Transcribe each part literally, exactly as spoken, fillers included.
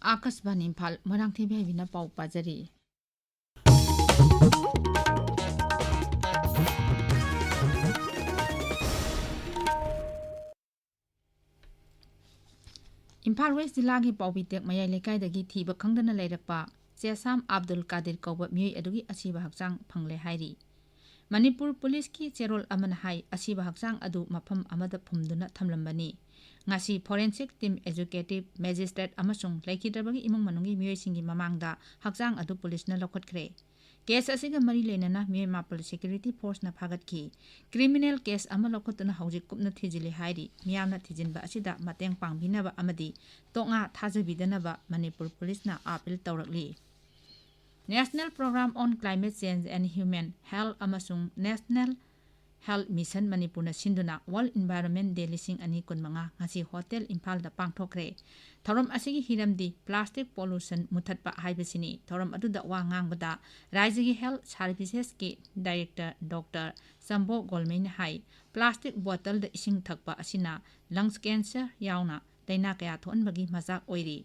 ꯑꯥꯀꯥꯁꯕꯥꯅꯤ ꯏꯝꯐꯥꯜ, ꯃꯣꯏꯔꯥꯡꯊꯦꯝ ꯍꯩꯕꯤꯅ ꯄꯥꯎ ꯄꯥꯖꯔꯤ꯫ ꯏꯝꯐꯥꯜ ꯋꯦꯁ ꯖꯤꯂꯥꯒꯤ ꯄꯥꯎꯕꯤꯇꯦꯛ ꯃꯌꯥꯏ ꯂꯩꯀꯥꯏꯗꯒꯤ ꯊꯤꯕ ꯈꯪꯗꯅ ꯂꯩꯔꯛꯄ ꯆꯦꯁꯥꯝ ꯑꯕꯗꯨꯜ ꯀꯥꯗꯤꯔ ꯀꯧꯕ ꯃꯤꯑꯣꯏ ꯑꯗꯨꯒꯤ ꯑꯁꯤꯕ ꯍꯛꯆꯥꯡ ꯐꯪꯂꯦ ꯍꯥꯏꯔꯤ꯫ ꯃꯅꯤꯄꯨꯔ ꯄꯨꯂꯤꯁꯀꯤ ꯆꯦꯔꯣꯜ ꯑꯃꯅ ꯍꯥꯏ, ꯑꯁꯤꯕ ꯍꯛꯆꯥꯡ ꯑꯗꯨ ꯃꯐꯝ ꯑꯃꯗ ꯐꯨꯝꯗꯨꯅ ꯊꯝꯂꯝꯕꯅꯤ꯫ ꯉꯁꯤ forensic team, executive magistrate ꯑꯃꯁꯨꯡ ꯂꯩꯈꯤꯗ꯭ꯔꯕꯒꯤ ꯏꯃꯨꯡ ꯃꯅꯨꯡꯒꯤ ꯃꯤꯑꯣꯏꯁꯤꯡꯒꯤ ꯃꯃꯥꯡꯗ ꯍꯛꯆꯥꯡ ꯑꯗꯨ ꯄꯨꯂꯤꯁꯅ ꯂꯧꯈꯠꯈ꯭ꯔꯦ꯫ ꯀꯦꯁ ꯑꯁꯤꯒ ꯃꯔꯤ ꯂꯩꯅꯅ ꯃꯤꯑꯣꯏ ꯃꯥꯄꯜ ꯁꯦꯀ꯭ꯌꯨꯔꯤꯇꯤ ꯐꯣꯔꯁꯅ ꯐꯥꯒꯠꯈꯤ꯫ ꯀ꯭ꯔꯤꯃꯤꯅꯦꯜ ꯀꯦꯁ ꯑꯃ ꯂꯧꯈꯠꯇꯨꯅ ꯍꯧꯖꯤꯛ ꯀꯨꯞꯅ ꯊꯤꯖꯤꯜꯂꯤ ꯍꯥꯏꯔꯤ꯫ ꯃꯤꯌꯥꯝꯅ ꯊꯤꯖꯤꯟꯕ ꯑꯁꯤꯗ ꯃꯇꯦꯡ ꯄꯥꯡꯕꯤꯅꯕ ꯑꯃꯗꯤ ꯇꯣꯛꯉꯥ ꯊꯥꯖꯕꯤꯗꯅꯕ ꯃꯅꯤꯄꯨꯔ ꯄꯨꯂꯤꯁꯅ appeal ꯇꯧꯔꯛꯂꯤ꯫ National Program on Climate Change and Human Health ꯑꯃꯁꯨꯡ National Health Mission ꯃꯅꯤꯄꯨꯔꯅ ꯁꯤꯟꯗꯨꯅ World Environment Day ꯂꯤꯁꯤꯡ ꯑꯅꯤ ꯀꯨꯟꯃꯉꯥ ꯉꯁꯤ ꯍꯣꯇꯦꯜ ꯏꯝꯐꯥꯜꯗ ꯄꯥꯡꯊꯣꯛꯈ꯭ꯔꯦ꯫ ꯊꯧꯔꯝ ꯑꯁꯤꯒꯤ ꯍꯤꯔꯝꯗꯤ plastic pollution ꯃꯨꯊꯠꯄ ꯍꯥꯏꯕꯁꯤꯅꯤ꯫ ꯊꯧꯔꯝ ꯑꯗꯨꯗ ꯋꯥ ꯉꯥꯡꯕꯗ ꯔꯥꯖ꯭ꯌꯒꯤ Health Servicesꯀꯤ Director Doctor ꯆꯝꯕꯣ ꯒꯣꯜꯃꯩꯅ ꯍꯥꯏ, plastic bottleꯗ ꯏꯁꯤꯡ ꯊꯛꯄ ꯑꯁꯤꯅ lungs cancer ꯌꯥꯎꯅ ꯂꯥꯏꯅꯥ ꯀꯌꯥ ꯊꯣꯛꯍꯟꯕꯒꯤ ꯃꯆꯥꯛ ꯑꯣꯏꯔꯤ꯫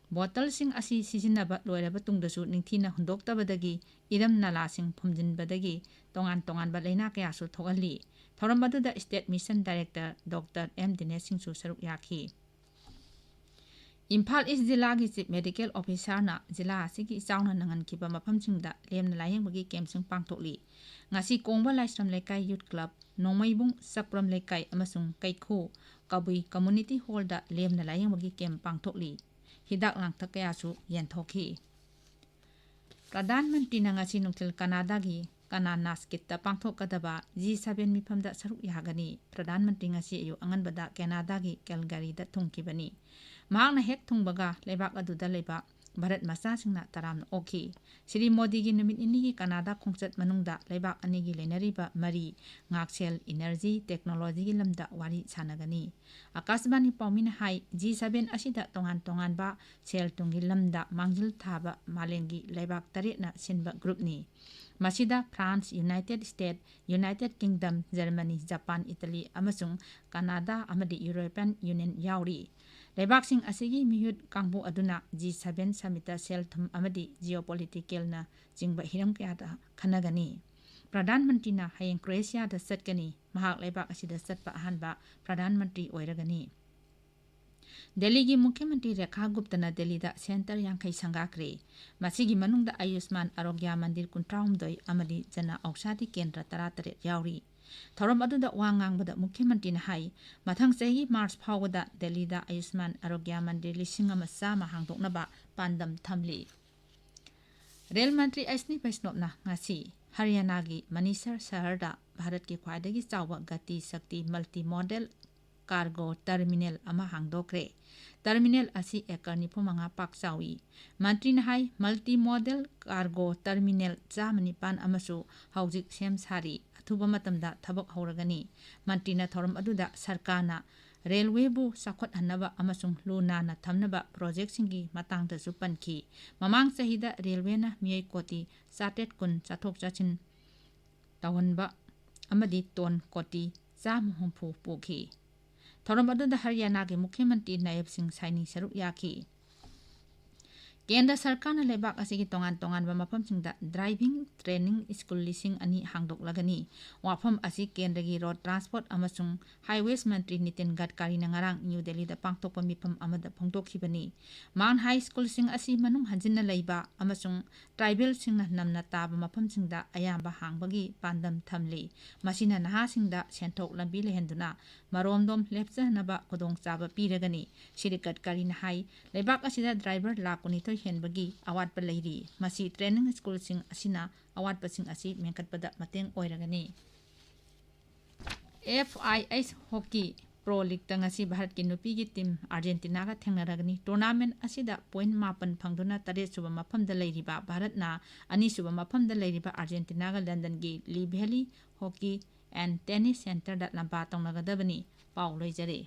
ꯕꯣꯇꯜꯁꯤꯡ ꯑꯁꯤ ꯁꯤꯖꯤꯟꯅꯕ ꯂꯣꯏꯔꯕ ꯇꯨꯡꯗꯁꯨ ꯅꯤꯡꯊꯤꯅ ꯍꯨꯟꯗꯣꯛꯇꯕꯗꯒꯤ ꯏꯔꯝ ꯅꯂꯥꯁꯤꯡ ꯐꯨꯝꯖꯤꯟꯕꯗꯒꯤ ꯇꯣꯉꯥꯟ ꯇꯣꯉꯥꯟꯕ ꯂꯥꯏꯅꯥ ꯀꯌꯥꯁꯨ ꯊꯣꯛꯍꯜꯂꯤ꯫ ꯊꯧꯔꯝ ꯑꯗꯨꯗ State Mission Director Doctor M Dinesh ꯁꯤꯡꯁꯨ ꯁꯔꯨꯛ ꯌꯥꯈꯤ꯫ ꯏꯝꯐꯥꯜ ꯏꯁ ꯖꯤꯂꯥꯒꯤ Chief Medical Officerꯅ ꯖꯤꯂꯥ ꯑꯁꯤꯒꯤ ꯆꯥꯎꯅ ꯅꯪꯍꯟꯈꯤꯕ ꯃꯐꯝꯁꯤꯡꯗ ꯂꯦꯝꯅ ꯂꯥꯌꯦꯡꯕꯒꯤ campꯁꯤꯡ ꯄꯥꯡꯊꯣꯛꯂꯤ꯫ ꯉꯁꯤ ꯀꯣꯡꯕ ꯂꯥꯏꯁ꯭ꯔꯝ ꯂꯩꯀꯥꯏ Youth Club, ꯅꯣꯡꯃꯩꯕꯨꯡ ꯆꯛꯄ꯭ꯔꯝ ꯂꯩꯀꯥꯏ ꯑꯃꯁꯨꯡ ꯀꯩꯈꯨ ꯀꯕꯨꯏ Community Hallꯗ ꯂꯦꯝꯅ ꯂꯥꯌꯦꯡꯕꯒꯤ camp ꯄꯥꯡꯊꯣꯛꯂꯤ꯫ ꯍꯤꯗꯥꯛ ꯂꯥꯡꯊꯛ ꯀꯌꯥꯁꯨ ꯌꯦꯟꯊꯣꯛꯈꯤ꯫ ꯄ꯭ꯔꯙꯥꯟ ꯃꯟꯇ꯭ꯔꯤꯅ ꯉꯁꯤ ꯅꯨꯡꯊꯤꯜ ꯀꯅꯥꯗꯥꯒꯤ ꯀꯅꯥꯅꯥꯁꯀꯤꯠꯇ ꯄꯥꯡꯊꯣꯛꯀꯗꯕ G seven ꯃꯤꯐꯝꯗ ꯁꯔꯨꯛ ꯌꯥꯒꯅꯤ꯫ ꯄ꯭ꯔꯙꯥꯟ ꯃꯟꯇ꯭ꯔꯤ ꯉꯁꯤ ꯑꯌꯨꯛ ꯑꯉꯟꯕꯗ ꯀꯦꯅꯥꯗꯥꯒꯤ ꯀꯦꯜꯒꯔꯤꯗ ꯊꯨꯡꯈꯤꯕꯅꯤ꯫ ꯃꯍꯥꯛꯅ ꯍꯦꯛ ꯊꯨꯡꯕꯒ ꯂꯩꯕꯥꯛ ꯑꯗꯨꯗ ꯂꯩꯕ ꯚꯥꯔꯠ ꯃꯆꯥꯁꯤꯡꯅ ꯇꯔꯥꯝꯅ ꯑꯣꯛꯈꯤ꯫ ꯁ꯭ꯔꯤ ꯃꯣꯗꯤꯒꯤ ꯅꯨꯃꯤꯠ ꯅꯤꯅꯤꯒꯤ ꯀꯅꯥꯗꯥ ꯈꯣꯡꯆꯠ ꯃꯅꯨꯡꯗ ꯂꯩꯕꯥꯛ ꯑꯅꯤꯒꯤ ꯂꯩꯅꯔꯤꯕ ꯃꯔꯤ, ꯉꯥꯛꯁꯦꯜ, energy, technologyꯒꯤ ꯂꯝꯗ ꯋꯥꯔꯤ ꯁꯥꯟꯅꯒꯅꯤ꯫ ꯑꯀꯥꯁꯕꯥꯅꯤ ꯄꯥꯎꯃꯤꯅ ꯍꯥꯏ, G seven ꯑꯁꯤꯗ ꯇꯣꯉꯥꯟ ꯇꯣꯉꯥꯟꯕ ꯁꯦꯜ ꯊꯨꯝꯒꯤ ꯂꯝꯗ ꯃꯥꯡꯖꯤꯜ ꯊꯥꯕ ꯃꯥꯂꯦꯝꯒꯤ ꯂꯩꯕꯥꯛ ꯇꯔꯦꯠꯅ ꯁꯤꯟꯕ groupꯅꯤ꯫ ꯃꯁꯤꯗ France, United States, United Kingdom, Germany, Japan, Italy ꯑꯃꯁꯨꯡ ꯀꯅꯥꯗꯥ ꯑꯃꯗꯤ European Union ꯌꯥꯎꯔꯤ꯫ ꯂꯩꯕꯥꯛꯁꯤꯡ ꯑꯁꯤꯒꯤ ꯃꯤꯍꯨꯠ ꯀꯥꯡꯕꯨ ꯑꯗꯨꯅ ꯖꯤ ꯁꯚꯦꯟ ꯁꯃꯤꯠꯇ ꯁꯦꯜ ꯊꯨꯝ ꯑꯃꯗꯤ ꯖꯤꯑꯣꯄꯣꯂꯤꯇꯤꯀꯦꯜꯅ ꯆꯤꯡꯕ ꯍꯤꯔꯝ ꯀꯌꯥꯗ ꯈꯟꯅꯒꯅꯤ꯫ ꯄ꯭ꯔꯙꯥꯟ ꯃꯟꯇ꯭ꯔꯤꯅ ꯍꯌꯦꯡ ꯀ꯭ꯔꯣꯑꯦꯁꯤꯌꯥꯗ ꯆꯠꯀꯅꯤ꯫ ꯃꯍꯥꯛ ꯂꯩꯕꯥꯛ ꯑꯁꯤꯗ ꯆꯠꯄ ꯑꯍꯥꯟꯕ ꯄ꯭ꯔꯙꯥꯟ ꯃꯟꯇ꯭ꯔꯤ ꯑꯣꯏꯔꯒꯅꯤ꯫ ꯗꯦꯜꯂꯤꯒꯤ ꯃꯨꯈ꯭ꯌ ꯃꯟꯇ꯭ꯔꯤ ꯔꯦꯈꯥ ꯒꯨꯞꯇꯅ ꯗꯦꯜꯂꯤꯗ ꯁꯦꯟꯇꯔ ꯌꯥꯡꯈꯩ ꯁꯪꯒꯥꯈ꯭ꯔꯦ꯫ ꯃꯁꯤꯒꯤ ꯃꯅꯨꯡꯗ ꯑꯌꯨꯁꯃꯥꯟ ꯑꯔꯣꯒ꯭ꯌꯥ ꯃꯟꯗꯤꯔ ꯀꯨꯟꯊ꯭ꯔꯥꯍꯨꯝꯗꯣꯏ ꯑꯃꯗꯤ ꯖꯅ ꯑꯧꯁꯥꯗꯤ ꯀꯦꯟꯗ꯭ꯔ ꯇꯔꯥꯇꯔꯦꯠ ꯌꯥꯎꯔꯤ꯫ ꯊꯧꯔꯝ ꯑꯗꯨꯗ ꯋꯥ ꯉꯥꯡꯕꯗ ꯃꯨꯈ꯭ꯌ ꯃꯟꯇ꯭ꯔꯤꯅ ꯍꯥꯏ, ꯃꯊꯪ ꯆꯍꯤꯒꯤ ꯃꯥꯔꯆ ꯐꯥꯎꯕꯗ ꯗꯦꯜꯂꯤꯗ ꯑꯌꯨꯁꯃꯥꯟ ꯑꯔꯣꯒ꯭ꯌꯥ ꯃꯟꯗꯤꯔ ꯂꯤꯁꯤꯡ ꯑꯃ ꯆꯥꯝꯃ ꯍꯥꯡꯗꯣꯛꯅꯕ ꯄꯥꯟꯗꯝ ꯊꯝꯂꯤ꯫ ꯔꯦꯜ ꯃꯟꯇ꯭ꯔꯤ ꯑꯁ꯭ꯅꯤ ꯕꯩꯁꯅꯣꯞꯅ ꯉꯁꯤ ꯍꯔꯤꯌꯥꯅꯥꯒꯤ ꯃꯅꯤꯁꯔ ꯁꯍꯔꯗ ꯚꯥꯔꯠꯀꯤ ꯈ꯭ꯋꯥꯏꯗꯒꯤ ꯆꯥꯎꯕ ꯒꯇꯤ ꯁꯛꯇꯤ ꯃꯜꯇꯤ ꯃꯣꯗꯦꯜ ꯀꯥꯔꯒꯣ ꯇꯔꯃꯤꯅꯦꯜ ꯑꯃ ꯍꯥꯡꯗꯣꯛꯈ꯭ꯔꯦ꯫ ꯇꯔꯃꯤꯅꯦꯜ ꯑꯁꯤ ꯑꯦꯀꯔ ꯅꯤꯐꯨ ꯃꯉꯥ ꯄꯥꯛ ꯆꯥꯎꯏ꯫ ꯃꯟꯇ꯭ꯔꯤꯅ ꯍꯥꯏ, ꯃꯜꯇꯤ ꯃꯣꯗꯦꯜ ꯀꯥꯔꯒꯣ ꯇꯔꯃꯤꯅꯦꯜ ꯆꯥꯝꯃ ꯅꯤꯄꯥꯟ ꯑꯃꯁꯨ ꯍꯧꯖꯤꯛ ꯁꯦꯝ ꯁꯥꯔꯤ꯫ ꯑꯊꯨꯕ ꯃꯇꯝꯗ ꯊꯕꯛ ꯍꯧꯔꯒꯅꯤ꯫ ꯃꯟꯇ꯭ꯔꯤꯅ ꯊꯧꯔꯝ ꯑꯗꯨꯗ ꯁꯔꯀꯥꯔꯅ ꯔꯦꯜꯋꯦꯕꯨ ꯆꯥꯎꯈꯠꯍꯟꯅꯕ ꯑꯃꯁꯨꯡ ꯂꯨ ꯅꯥꯟꯅ ꯊꯝꯅꯕ ꯄ꯭ꯔꯣꯖꯦꯛꯁꯤꯡꯒꯤ ꯃꯇꯥꯡꯗꯁꯨ ꯄꯟꯈꯤ꯫ ꯃꯃꯥꯡ ꯆꯍꯤꯗ ꯔꯦꯜꯋꯦꯅ ꯃꯤꯑꯣꯏ ꯀꯣꯇꯤ ꯆꯥꯇ꯭ꯔꯦꯠ ꯀꯨꯟ ꯆꯠꯊꯣꯛ ꯆꯠꯁꯤꯟ ꯇꯧꯍꯟꯕ ꯑꯃꯗꯤ ꯇꯣꯟ ꯀꯣꯇꯤ ꯆꯥꯝꯃ ꯍꯨꯝꯐꯨ ꯄꯨꯈꯤ꯫ ꯊꯧꯔꯝ ꯑꯗꯨꯗ ꯍꯔꯤꯌꯥꯅꯥꯒꯤ ꯃꯨꯈ꯭ꯌ ꯃꯟꯇ꯭ꯔꯤ ꯅꯥꯌꯕ ꯁꯤꯡ ꯁꯥꯏꯅꯤ ꯁꯔꯨꯛ ꯌꯥꯈꯤ꯫ ꯀꯦꯟꯗ꯭ꯔ ꯁꯔꯀꯥꯔꯅ ꯂꯩꯕꯥꯛ ꯑꯁꯤꯒꯤ ꯇꯣꯉꯥꯟ ꯇꯣꯉꯥꯟꯕ ꯃꯐꯝꯁꯤꯡꯗ ꯗ꯭ꯔꯥꯏꯚꯤꯡ ꯇ꯭ꯔꯦꯅꯤꯡ ꯁ꯭ꯀꯨꯜ ꯂꯤꯁꯤꯡ ꯑꯅꯤ ꯍꯥꯡꯗꯣꯛꯂꯒꯅꯤ꯫ ꯋꯥꯐꯝ ꯑꯁꯤ ꯀꯦꯟꯗ꯭ꯔꯒꯤ ꯔꯣꯗ ꯇ꯭ꯔꯥꯟꯁꯄꯣꯔꯠ ꯑꯃꯁꯨꯡ ꯍꯥꯏꯋꯦꯁ ꯃꯟꯇ꯭ꯔꯤ ꯅꯤꯇꯤꯟ ꯒꯗꯀꯥꯔꯤꯅ ꯉꯔꯥꯡ ꯅ꯭ꯌꯨ ꯗꯦꯜꯂꯤꯗ ꯄꯥꯡꯊꯣꯛꯄ ꯃꯤꯐꯝ ꯑꯃꯗ ꯐꯣꯡꯗꯣꯛꯈꯤꯕꯅꯤ꯫ ꯃꯥꯡ ꯍꯥꯏ ꯁ꯭ꯀꯨꯜꯁꯤꯡ ꯑꯁꯤ ꯃꯅꯨꯡ ꯍꯟꯖꯤꯟꯅ ꯂꯩꯕ ꯑꯃꯁꯨꯡ ꯇ꯭ꯔꯥꯏꯕꯦꯜꯁꯤꯡꯅ ꯅꯝꯅ ꯇꯥꯕ ꯃꯐꯝꯁꯤꯡꯗ ꯑꯌꯥꯝꯕ ꯍꯥꯡꯕꯒꯤ ꯄꯥꯟꯗꯝ ꯊꯝꯂꯤ꯫ ꯃꯁꯤꯅ ꯅꯍꯥꯁꯤꯡꯗ ꯁꯦꯟꯊꯣꯛ ꯂꯝꯕꯤ ꯂꯩꯍꯟꯗꯨꯅ ꯃꯔꯣꯝꯗꯣꯝ ꯂꯦꯞꯆꯅꯕ ꯈꯨꯗꯣꯡꯆꯥꯕ ꯄꯤꯔꯒꯅꯤ꯫ ꯁ꯭ꯔꯤ ꯒꯗꯀꯥꯔꯤꯅ ꯍꯥꯏ, ꯂꯩꯕꯥꯛ ꯑꯁꯤꯗ ꯗ꯭ꯔꯥꯏꯚꯔ ꯂꯥꯈ ꯀꯨꯟꯅꯤꯊꯣꯏ ꯍꯦꯟꯕꯒꯤ ꯑꯋꯥꯠꯄ ꯂꯩꯔꯤ꯫ ꯃꯁꯤ ꯇ꯭ꯔꯦꯅꯤꯡ ꯁ꯭ꯀꯨꯜꯁꯤꯡ ꯑꯁꯤꯅ ꯑꯋꯥꯠꯄꯁꯤꯡ ꯑꯁꯤ ꯃꯦꯟꯈꯠꯄꯗ ꯃꯇꯦꯡ ꯑꯣꯏꯔꯒꯅꯤ꯫ ꯑꯦꯐ ꯑꯥꯏ ꯑꯩꯆ ꯍꯣꯀꯤ ꯄ꯭ꯔꯣ ꯂꯤꯒꯇ ꯉꯁꯤ ꯚꯥꯔꯠꯀꯤ ꯅꯨꯄꯤꯒꯤ ꯇꯤꯝ ꯑꯥꯔꯖꯦꯟꯇꯤꯅꯥꯒ ꯊꯦꯡꯅꯔꯒꯅꯤ꯫ ꯇꯣꯔꯅꯥꯃꯦꯟ ꯑꯁꯤꯗ ꯄꯣꯏꯟ ꯃꯥꯄꯟ ꯐꯪꯗꯨꯅ ꯇꯔꯦꯠ ꯁꯨꯕ ꯃꯐꯝꯗ ꯂꯩꯔꯤꯕ ꯚꯥꯔꯠꯅ ꯑꯅꯤ ꯁꯨꯕ ꯃꯐꯝꯗ ꯂꯩꯔꯤꯕ ꯑꯥꯔꯖꯦꯟꯇꯤꯅꯥꯒ ꯂꯟꯗꯟꯒꯤ ꯂꯤ ꯚꯦꯂꯤ ꯍꯣꯀꯤ ꯑꯦꯟ ꯇꯦꯅꯤꯁ ꯁꯦꯟꯇꯔꯗ ꯂꯝꯕꯥ ꯇꯧꯅꯒꯗꯕꯅꯤ꯫ ꯄꯥꯎ ꯂꯣꯏꯖꯔꯦ꯫